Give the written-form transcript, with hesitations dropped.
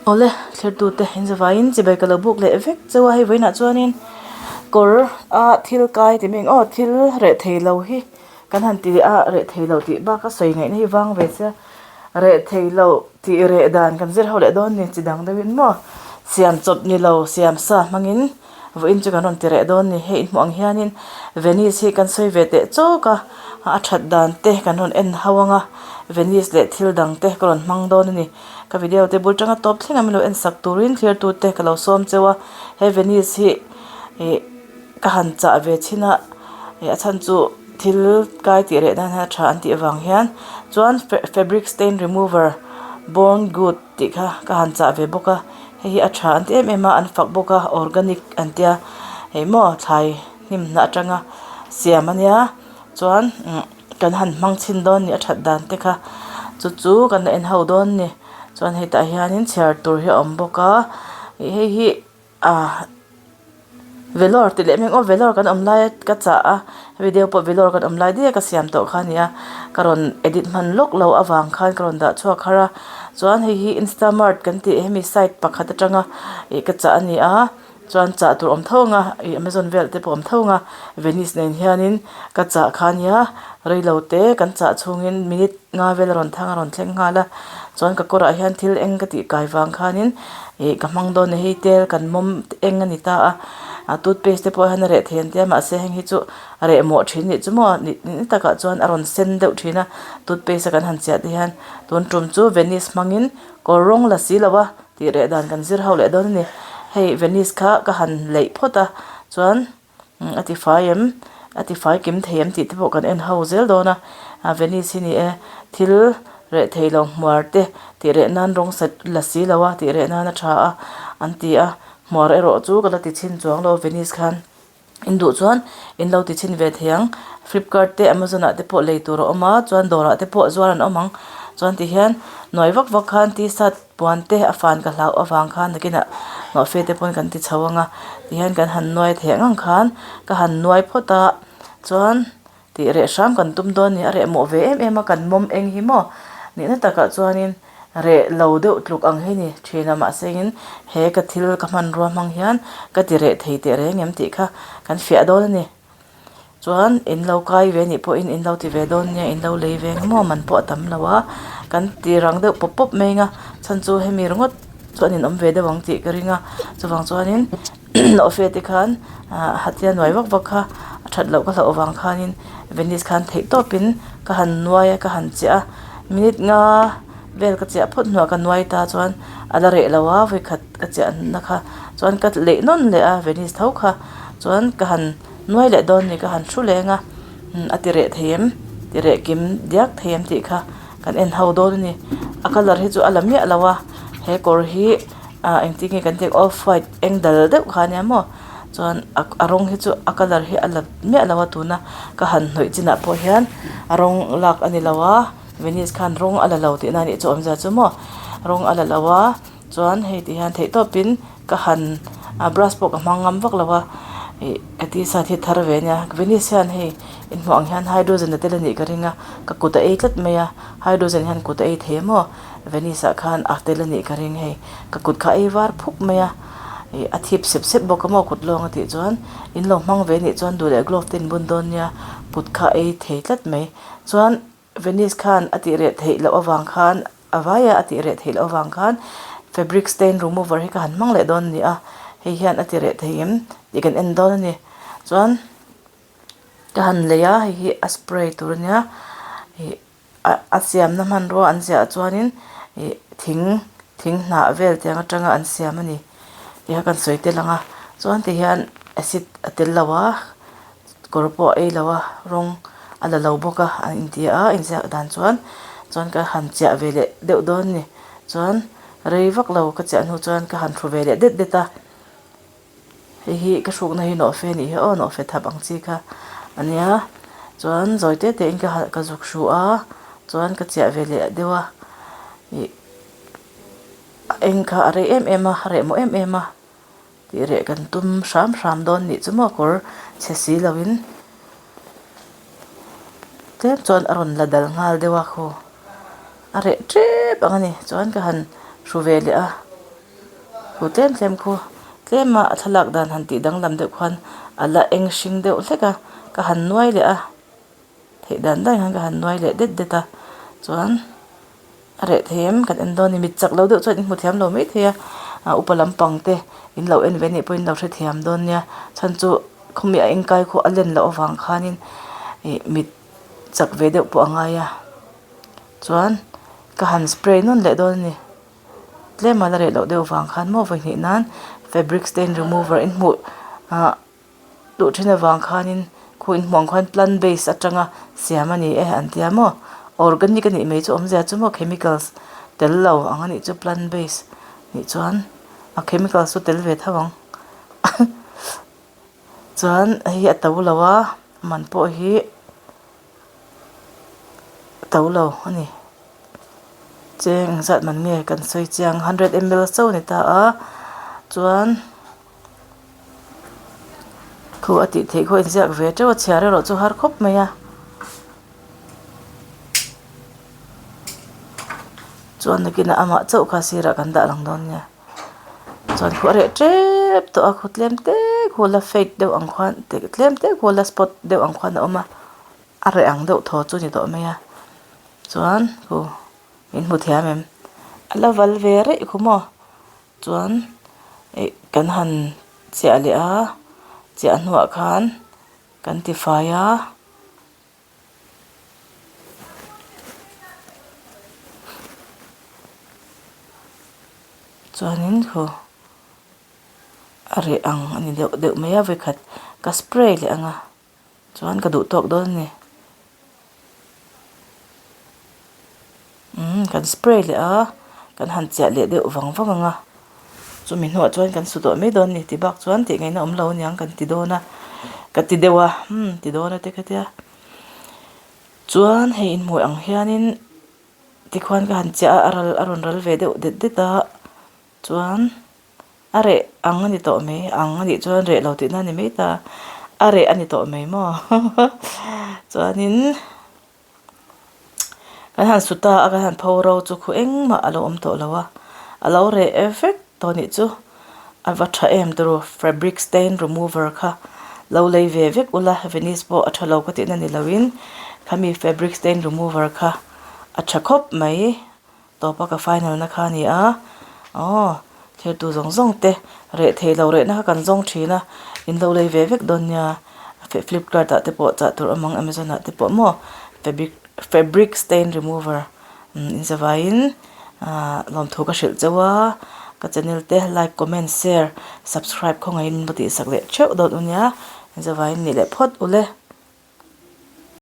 Awle thlertute in zavaiin chibai ka lo buk leh vek chauh a hei vawiinah chuanin kawr a thil kai ti mai ang aw thil reh thei lo hi kan han ti a reh thei lo tih bak a sawi ngaihna hi vang ve sia reh thei lo tih reh dan kan zir ho leh dawn ni chi dang deuhin maw siam chawp ni lo siam sa hmangin vawiin chu kan rawn ti reh dawn ni hei in hmuh ang hianin Venice hi kan sawi ve teh chawk a a that dan te kan rawn en ho ang a Venice leh thil dang te ka rawn hmang dawn a ni. Ka video te bul tanga tawp thleng a min lo en sak turin thlir tute ka lo sawm cheu a, he Venice hi ih ka han chah ve chhin a, ih a chhan chu thil kai tih reh nan hian a tha an tih avang hian chuan fabric stain remover born good tih kha ka han chah ve bawk a, hei hi a tha an ti em em a an fak bawk a organic an tia hei maw thlai hnim hnah atanga siam a nia chuan umm. Kan han hmang chhin dawn ni a that dan te kha chu chu kan la en ho dawn ni chuan hetah hianin chhiar tur hi a awm bawk a ih hei hi ah vellore tih leh hming aw vellore kan awm lai ka chah a video pawh vellore kan awm lai daih a ka siam tawh kha a ni a ka rawn edit hman lawk lo avang khan ka rawn dah chhuak har a chuan hei hi instamart kan tih hemi site pakhat atanga ih ka chah a ni a. Chuan chah tur awm tho ang a, ih Amazon vel te pawh awm tho ang a, Venice nen hianin ka chah kha ania reilo te kan chah chhungin minute nga vel a rawn thang a rawn thleng nghal a, chuan ka kawrah hian thil eng ka tih kai vang khanin ih ka hmang dawn a ni hei tel kan mawm eng a ni ta a, a toothpaste te pawh hian a reh thei an tia mahse heng hi chu a reh mawh thin nih chu maw ni ni takah chuan a rawn sen deuh thin a toothpaste a kan han chiah te hian tun tum chu Venice hmangin kawr rawng la si lo a. Tih reh dan kan zir ho leh dawn a ni. Hei Venice kha ka han leih phawt a, chuan a ti fai em, a ti fai kim thei em tih te pawh kan en ho zel dawn a. Venice hi ni e, thil reh thei lo hmuar te tih reh nan rawng sat la si lo a, tih reh nan a tha a an ti a, hmuar erawh chu ka la ti chhin chuang lo Venice khan. In duh chuan in lo ti chhin ve thei ang flipkart te amazon ah te pawh lei tur a awm a chuan dawrah te pawh zuar an awm ang chuan ti hian nuai vak vak khan tshirt puan te a fan ka hlauh avang khan nakinah nawhfe te pawn kan ti chho ang a ti hian kan han nuai theih ang ang khan ka han nuai phawt a chuan. Tih reh hram kan tum dawn ni, a reh mawh ve em em a, kan mawm eng hi maw? Nihna takah chuanin reh lo deuh tluk ang hi ni thin a, mahsengin he ka thil ka hmanrua hmang hian ka ti reh thei teh reng em tih kha kan fiah dawn a ni. Chuan in lo kai ve nih pawhin in lo ti ve dawn nia, in lo lei ve ang maw? Man pawh a tam lo a, kan ti rang deuh pawp pawp mai ang a, chhan chu hemi ringawt chuan in awm ve deuh ang tih ka ring a, chuvang chuanin. Nawhfe te khan ah hatia nuai vak vak kha a that loh ka hlauh avang khanin Venice khan theih tawpin ka han nuai a ka han chiah a minute nga vel ka chiah phawt hnuah ka nuai ta chuan a la reh lo a vawikhat ka chiah na kha chuan ka leih nawn leh a Venice tho kha chuan ka han nuai leh dawn a ni ka han thu leng a a ti reh thei em ti reh kim diak thei em tih kha kan en ho dawn a ni a colour hi chu a la miah lo a he kawr hi. ah engtin nge kan tih off white eng dal deuh kha ania maw chuan a a rawng hi chu a colour hi a la miah lo a tuna ka han hnawih chinah pawh hian a rawng lak a ni lo a venice khan rawng a la lo tihna a nih chu awmzia chu maw rawng a la lo a chuan hei ti hian theih tawpin ka han ah brush pawh ka hmang ngam vak lo a ih ka tshirt hi thar ve ania venice hian hei inhmuh ang hian hydrogen a tel a nih ka ring a ka kut a ei tlat mai a hydrogen hian kut a ei thei maw. Venice ah khan a tel a nih ka ring hei ka kut kha ei var phuk mai a ih a thip sep sep bawk a maw kut lawng a tih chuan in lo hmang ve nih chuan duh leh glove te in bun dawn nia kut kha ei thei tlat mai chuan Venice khan a tih reh theih loh avang khan a vai a a tih reh theih loh avang khan fabric stain remover hi ka han hmang leh dawn a ni a hei hian a ti reh thei em tih kan en dawn a ni chuan ka han lei a hei hi a spray tur a nia ih. A siamna hmanrua an ziah chuanin ih thing thing hnah vel tiang atanga an siam a ni tih kha kan sawi tel ang a chuan ti hian acid a tel lo a kawr pawh a ei lo a rawng a la lo bawk a an inti a inziak dan chuan chuan ka han chiah ve leh deuh dawn a ni chuan rei vak lo ka chiah hnu chuan ka han thu ve leh det det a. Hei hi ka hrukna hi nawhfe anih hi aw nawhfe thap ang chi kha a nia chuan zawi te te in ka ka zuk hru a chuan ka chiah ve leh deuh a ih a eng kha a rei em em a a reh mawh em em a tih reh kan tum hram hram dawn nih chu maw kawr chhe si lo in tlem chuan a rawn la dal nghal deuh a khaw a reh tep ang a ni chuan ka han hru ve leh a. Khu tlem tlem khu tlema a thlalak dan han tih danglam deuh khuan a la eng hring deuh hlek a ka han nuai leh a theih dan dan hian ka han nuai leh det det a chuan a reh thei em kan en dawn a ni mit chak lo deuh chuan in hmu thiam lo maithei a ah upa lampang te in lo en ve anih pawhin in lo hrethiam dawn nia chhan chu khawmi a eng kai khaw a len loh avang khanin ih mit chak ve deuh pawh a ngai a chuan ka han spray nawn leh dawn a ni. Tlem a la reh loh deuh vang khan maw vawi hnih nan fabric stain remover in hmuh ah duh thin avang khanin khu in hmuh ang khuan plant base atanga siam a ni e an tia maw organic a nih mai chu awmzia chu maw chemicals tel lo ang a nih chu plant base nih chuan a chemicals chu tel ve tho ang chuan hei hi a to lo a man pawh hi. to lo a ni cheng engzat man nge kan sawi chiang hundred ml chauh a ni ta a chuan khu a tih theih khaw inziak ve teuh a chhiar erawh chu har khawp mai a chuan nakinah amah chauh kha sirah kan dah lang dawn nia chuan khu a reh tep tawh a khu tlem te khu la fade deuh ang khuan tlem te khu la spot deuh ang khuan a awm a. A reh ang deuh thaw chu ni tawh mai a chuan khu min hmu thiam em a la val ve reuh khu maw chuan ih kan han chiah leh a chiah hnuah khan kan ti fai a. Chuanin khu a reh ang a ni deuh deuh mai a vawikhat ka spray leh ang a. Chuan ka duh tawk dawn a ni. Umm kan spray leh a, kan han chiah leh deuh vang vang ang a, chumi hnuah chuan kan su tawh mai dawn a ni tih bak chuan tih ngaihna awm lo aniang kan ti dawn a, ka ti deuh a, umm ti dawn a te ka tia. Chuan hei inhmuh ang hianin tikhuan ka han chiah a, a ral a rawn ral ve deuh det det a, chuan. A reh ang a ni tawh mai, ang a nih chuan reh lo tihna a ni mai ta, a reh a ni tawh mai maw chuanin kan han su ta a kan han pho ro chu khu engmah a lo awm tawh lo a, a lo reh vek tawh nih chu a va tha em turu fabric stain remover kha lo lei ve vek ula venice pawh a tha lo ka tihna ni loin khami fabric stain remover kha a tha khawp mai. Tawpa ka final na kha a ni a, aw thirtu zawng zawng te reh thei lo rehna kha kan zawng thin a, in lo lei ve vek dawn nia flipkart ah te pawh chah tur awm ang amazon ah te pawh maw fabric fabric stain remover in zavaiin ah lawmthu ka hrilh chauh a, ka channel te like comment share subscribe khawngaihin in va tihsak leh theuh dawn u nia in zavaiin nih leh phawt ule.